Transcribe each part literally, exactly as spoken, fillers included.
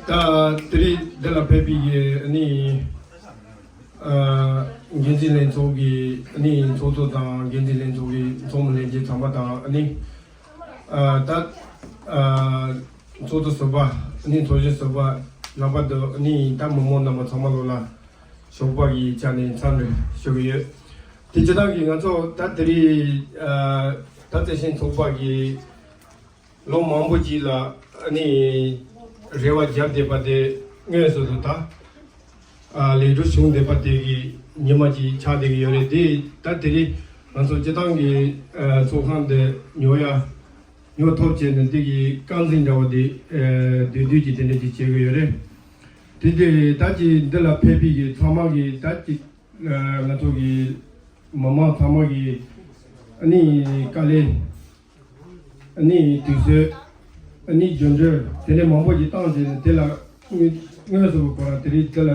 ད་དེ་རིང་འདི་ལ་ཕེབས་པའི་གི་ཨ་ནི་ཨ་འགན་འཛིན་ལྷན་ཚོགས་ཀྱི་ཨ་ནི་ཚོགས་གཙོ་དང་འགན་འཛིན་ལྷན་ཚོགས་ཀྱི་ཚོགས་མི་ལྷན་རྒྱས་ཚང་མ་དང་ཨ་ནི་ཨ་ད་ཨ་ཚོགས་གཙོ་ཟུར་པ་ཨ་ནི་ཚོགས་གཞོན་ཟུར་པ་ལྷག་པར་དུ་ཨ་ནི་ད་མི་མང་རྣམ་པ་ཚང་མ་ལོ་ལ་ཞོགས་པ་གི་ཆ་ནས་འཚམས་འདྲི་ཞུ་གི་ཡོད། དེ་སྤྱིར་བཏང་གི་ང་ཚོ་ད་དེ་རིང་ཨ་ད་བརྩེ་ཆེན་ཚོགས་པ་གི་ལོ་མང་པོ་ཅིག་ལ་ཨ་ནི་རེ་བ་བརྒྱབ་བསྡད་པ་དེ་དངོས་སུ་དུ་ད་ཨ་ལས་འགྲོ་བྱུང་བསྡད་པ་དེ་གི་ཉི་མ་ཅིག་ཆགས་བསྡད་ཀྱི་ཡོད་རེད། དེ་ད་དེ་རིང་ང་ཚོ་སྤྱིར་བཏང་གི་ཨ་ཚོགས་ཁང་དེ་ཉོ་ཡ་ཉོ་ཐབས་བྱས་ནས་དེ་གི་རྐང་འཛིན་འདྲ་བོ་དེ་ཨ་བསྡུས་བསྡུས་ཀྱི་དེ་འདྲ་ཅིག་བྱེད་ཀྱི་ཡོད་རེད། དེ་དེ་ད་ཅིག་འདི་ལ་ཕེབས་པའི་གི་ཚང་མ་གི་ད་ཅིག་ང་ཚོ་གི་མི་མང་ཚང་མ་གི་ཨ་ནི་དཀའ་ལས། ཨ་ནི་དུས་ཚོད། ཨ་ནི་རྒྱུ་འབྲས་དེ་འདྲ་མང་པོ་ཞིག་བཏང་བྱས་ནས་དེ་ལ་དངོས་དངོས་སུ་ཁོ་རང་དེ་རིང་དེ་ལ་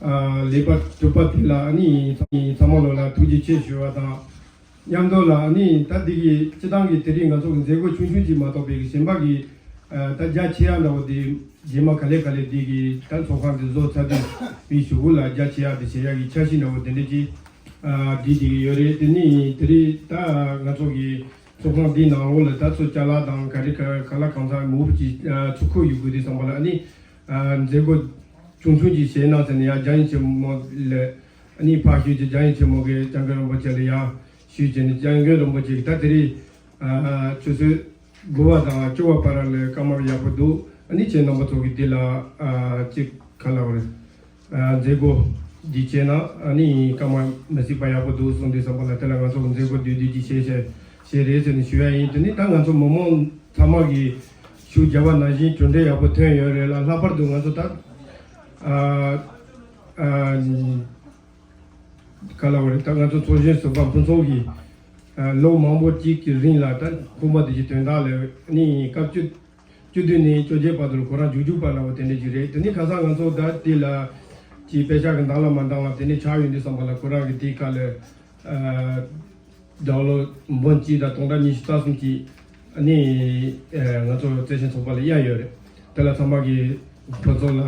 ཨ་ལེགས་པར་གྲུབ་པ་དེ་ལ་ཨ་ནི་ཚང་མ་ལོ་ལ་ཐུགས་རྗེ་ཆེ་ཞུ་བ་དང་། མཉམ་དུ་ལ་ཨ་ནི་ད་འདི་གི་སྤྱིར་བཏང་གི་དེ་རིང་ང་ཚོ་གི་མཛད་སྒོ་ཆུང་ཆུང་ཅིག་མ་གཏོགས་པའི་གཞན་པ་གི་ཨ་ད་རྒྱ་ཆེ་ཡ་འདྲ་བོ་དེ་རྗེས་མ་ག་ལེ་ག་ལེ་འདི་གི་ད་ཚོགས་ཁང་དེ་བཟོ་ཚར་དུས་པའི་གཞུག་གུ་ལ་རྒྱ་ཆེ་ཡ་དེ་བྱེད་ཡ་གི་འཆར་གཞི་འདྲ་བོ་དེ་འདྲ་ཅིག་ཨ་འདི་འདི་གི་ཡོད་རེད། དེ་ནི་དེ་རིང་ད་ང་ཚོ་གི་ཚོགས་ཁང་འདིའི་ནང་ལོགས་ལ་ད་ཚོ་ཅ་ལག་དང་ག་རེ་ག་ག་ལ་གང་ཚང་མུ་བུ་ཅིག་ཚུར་ཁུར་ཡོང་དགོས་དུས་ཙམ་པ་ལ་ཨ་ནི་མཛད་སྒོ་ཆུང་ཆུང་ཅིག་བྱས་གནང་ཟེར་ནས་ཡ་རྒྱ་ཡིན་ཆེན་མོ་ལ་ཨ་ནི་ཕར་ཞུས་ཀྱི་རྒྱ་ཡིན་ཆེན་མོ་གིས་སྐྱབས་མགོན་རིན་པོ་ཆེ་ལ་ཡ་ཞུས་བྱས་ནས་སྐྱབས་མགོན་རིན་པོ་ཆེ་གིས་ད་དེ་རིང་ཆུ་ཚོད་དགུ་པ་དང་བཅུ་པ་བར་ལ་སྐར་མ་ཡག་པོ་འདུག་ཨ་ནི་ཁྱེད་རྣམ་པ་ཚོ་གིས་འདི་ལ་ཅིག་ག་ལ་བ་རེད། མཛད་སྒོ་འདི་བྱས་ན་ཨ་ནི་སྐར་མ་མི་སྲིད་པ་ཡག་པོ་འདུག་གསུངས་དུས་ཙམ་པ་ལ་དེ་ལ་ང་ཚོ་མཛད་སྒོ་བསྡུས་བསྡུས་ཀྱི་བྱས་བྱས་བྱས་རེད་ཟེར་ནས་ཞུ་ཡ་ཡིན། དེ་ནི་ད་ང་ཚོ་མི་མང་ཚང་མ་གིས་ཤུགས་རྒྱབ་པ་ནང་བཞིན་གྲུབ་འབྲས་ཡག་པོ་ཐོན་ཡོད་རེད་ལ། ལྷག་པར་དུ་ང་ཚོ་ད་ཨ་ཨ་ག་ལ་བ་རེད། ད་ང་ཚོ་ཚོགས་གཞོན་ཟུར་པ་ཕུན་ཚོགས་ཀྱིས་ཨ་ལོ་མང་པོ་གཅིག་གི་རིང་ལ་ད་ཁོང་པ་དེ་གི་དོན་དག་ལ་ནི་སྐབས་བཅུ། བཅུ་བདུན་ནས་བཅོ་བརྒྱད་བར་དུ་ཁོ་རང་རྒྱུག་རྒྱུག་པ་ལ་བ་དེ་འདྲ་ཅིག་རེད། དེ་ནི་ཁ་སང་ང་ཚོ་ད་དེ་ལ་ཅིག་དཔེ་ཆ་གི་འདང་ལ་མ་འདང་ལ་དེ་ནི་ཆགས་ཡོང་དུས་ཙམ་པ་ལ་ཁོ་རང་གི་དེའི་ཁ་ལ་ཨ་ཌོ་ལར་འབུམ་གཅིག་དང་སྟོང་ཕྲག་ཉི་ཤུ་རྩ་གསུམ་ཅིག་ཨ་ནི་ཨ་ང་ཚོ་བརྩེ་ཆེན་ཚོགས་པ་ལ་གཡར་ཡོད་རེད། དེ་ལ་ཚང་མ་གི་ཁོ་ཚོ་ལ་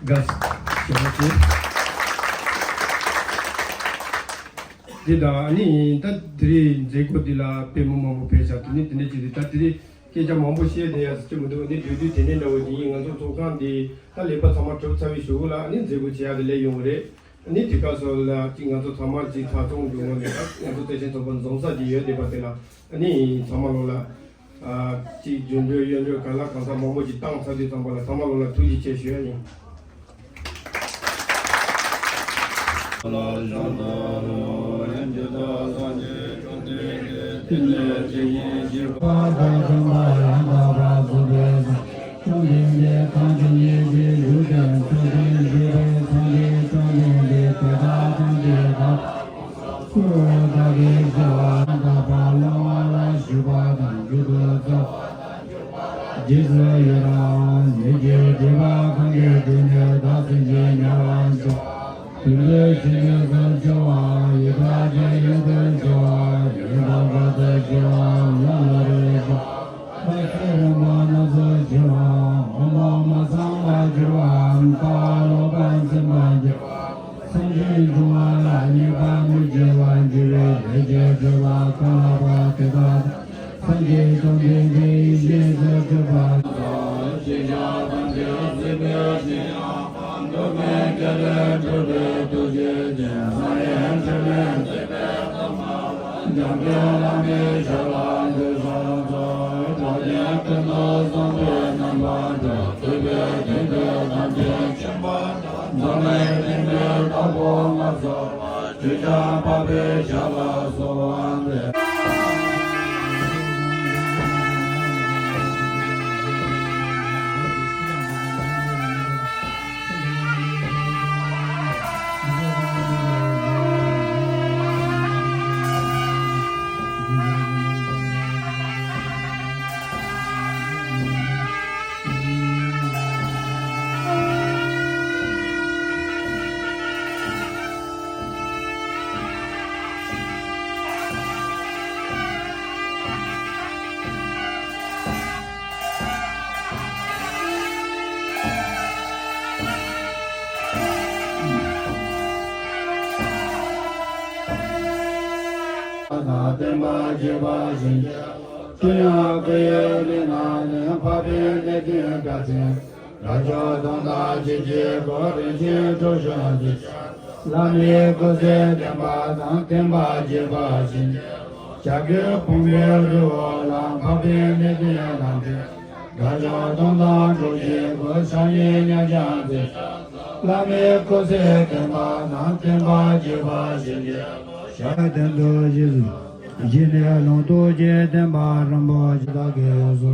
དགའ་བསུ་ཞུ་བ་བྱེད། དེ་དང་ཨ་ནི་ད་དེ་རིང་མཛད་སྒོ་འདི་ལ་དཔེ་མི་མང་པོ་ཕེབས་ཤག་དེ་ནི་དེ་འདྲ་ཅིག་རེད། ད་དེ་རིང་སྐད་ཆ་མང་པོ་བཤད་བསྡད་ཡ་ཟེར་གྱི་མི་འདུག་ཨ་ནི་དུས་དུས་དེ་ནས་འདྲ་བོ་ཅིག་ཡིན། ང་ཚོ་ཚོགས་ཁང་འདི་ད་ལས་པ་ཚང་མ་གྲུབ་ཚར་བའི་གཞུག་ལ་ཨ་ནི་མཛད་སྒོ་བྱེད་ཡ་དེ་སླེབས་ཡོང་གི་རེད། ཨ་ནི་དེ་སྐབས་སུ་ལ་ཅིག་ང་ཚོ་ཚང་མ་ཅིག་ཚ་ཚོང་གི་ངོས་ནས་ད་ང་ཚོ་བརྩེ་ཆེན་ཚོགས་པ་འཛོམས་ས་ཅིག་ཡོད་བསྡད་པ་དེ་ལ་ཨ་ནི་ཚང་མ་ལོ་ལ་ཨ་ཅིག་རྒྱུ་འབྲས་གཡོ་འབྲས་ག་ལ་གང་ཚང་མང་པོ་ཅིག་བཏང་ཚར་དུས་ཙམ་པ་ལ་ཚང་མ་ལོ་ལ་ཐུགས་རྗེ་ཆེ་ཞུ་ཡ་ཡིན། རྗེས་སུ་ཡི་རང་ཉིད་ཀྱི་སྒྲིབ་པ་གང་གིས་བསྒྲིབས་ནས་བདག་སེམས་ཅན་དམྱལ་བར་མཆི་བ། དེ་འདྲའི་ཕྱིར་རྗེས་སུ་མཆི་བ། ཡི་དྭགས་ཀྱི་ཡུལ་དུ་མཆི་བ། ཡི་དྭགས་པ་དུ་མཆི་བ། ལ་ལ་རེ་མཆི་བ། ལ་ཚེ་རིང་པོ་རྣམས་སུ་མཆི་བ། འོན་པོ་མ་ཚང་བར་འགྱུར་བའམ་ལྟ་བ་ལོག་པར་འཛིན་པར་འགྱུར་བ། སེམས་ཅན་བྱུང་བ་ལ་སྙེག་པར་མི་བྱེད་པར་འགྱུར་བའི་ལས་ཀྱི་སྤྱོད་པ་གང་ལགས་པ་དེ་དག་སངས་རྒྱས་བཅོམ་ལྡན་འདས་ཀྱི་ཞལ་དུ་གྲུབ་པ། ཤེས་བྱ་ཐམས་ཅད་གཟིགས་པའི་ཕྱིར་ཡང་། འགྲོ་བའི་དགེ་ལས་སྒྲིབ་པའི་དུག་ཤེས་ཅན། སངས་རྒྱས་ཆོས་ལས་འདས་པའི་གཏམ་སྨྲ་བ། འཇམ་དཔལ་བླ་མའི་ཞབས་ལ་གུས་ཕྱག་འཚལ། འགྲོ་དོན་ཀུན་ཏུ་བཟང་པོའི་རྣམ་པར་གྲོལ། ཐུབ་པའི་དོན་དུ་ཐམས་ཅད་མཁྱེན་པ་དང་། འཛམ་གླིང་འདི་ནི་དྭགས་པོ་ལྔ་བཅུ་པ། གདུལ་བྱ་འཕགས་པའི་ཞབས་ལ་གསོལ་བ་འདེབས། དང་བསྟན་པ་རྒྱས་པ་བཞིན། ཀྲུང་དབྱང་སྐུ་ཡི་གླིང་ན་ནི། འཕགས་པའི་གནས་བརྟན་དགའ་ཚལ། དགྲ་བཅོམ་དོན་དམ་ཆོས་ཀྱི་སྐུ། རིན་ཆེན་གྲུ་བཞི་འདི། བླ་མའི་སྐུ་ཚེ་བརྟན་པ་དང་། བསྟན་པ་རྒྱས་པ་བཞིན། བྱ་རྒོད་ཕུང་པོའི་རི་བོ་ལ། འཕགས་པའི་གནས་བརྟན་རྣམས་ཀྱིས། དགྲ་བཅོམ་དོན་དམ་གྲུབ་ཀྱི་སྐུ། ཕྱག་གཉིས་མཉམ་བརྐྱང་མཛད། བླ་མའི་སྐུ་ཚེ་བརྟན་པ་དང་། བསྟན་པ་རྒྱས་པ་བཞིན། ཞབས་བརྟན་དུ་བཞེས་སུ། བཞེས་ནས་ལུང་རྟོགས་ཀྱི་བསྟན་པ་རིན་པོ་ཆེ་དག་གིས་སོ།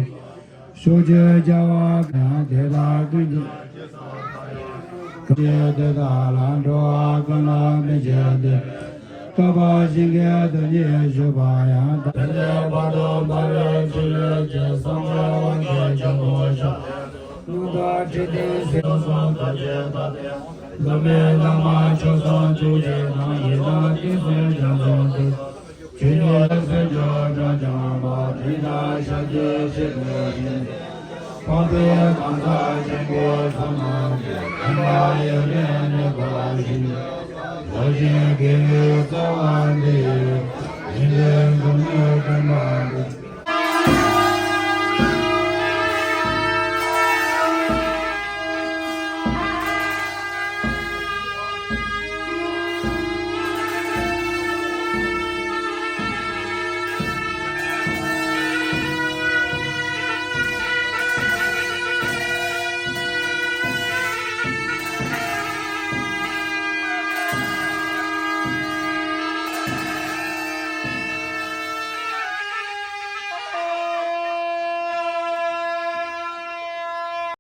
ཕྱོགས་བཅུའི་རྒྱལ་བ་ཡང་དེ་དག་ཀུན་གྱི། ཀུན་གྱི་དེ་དག་ལ། འགྲོ་བ་ཀུན་ལ་མི་བྱེད་དེ། བསྐལ་པ་ཞིང་གི་དོན་གྱི་ཞུས་པ་ཡང་དག། དེ་ནས་བར་དུ་འབར་བའི་ཆུ་ལུད་ཀྱིས། བསངས་མཆོད་དབང་གི་ཆུ་བོ་ཞིག་རླུང་རྟ་ཁྲི་སྟེང་གསེར་སོགས་བརྡབས་པའི་ཐད། འཛམ་བུའི་ལྷ་མ་ཆོས་སྲུང་བཅུ་གཅིག་དང་། ཡི་དམ་དེང་སེང་རྒྱ་མཚོ་འདི། ཆོས་ཉིད་སེམས་མཆོག་སྒྲ་འཇམ་པ། དྲི་ཟ་ཤཱཀྱའི་ཆེད་དུ་བཞེངས། འཕགས་པའི་གང་ཟག་སེང་གེ་ཚོགས་རྣམས་ཀྱིས། མཁྱེན་པ་ཡེ་ཤེས་ནི་གོ་ཞིང་། ལོག་ཅིང་དགེ་བའི་རྩ་བ་འདི། ཡིན་ཏེ་འཛམ་གླིང་དྲན་པ།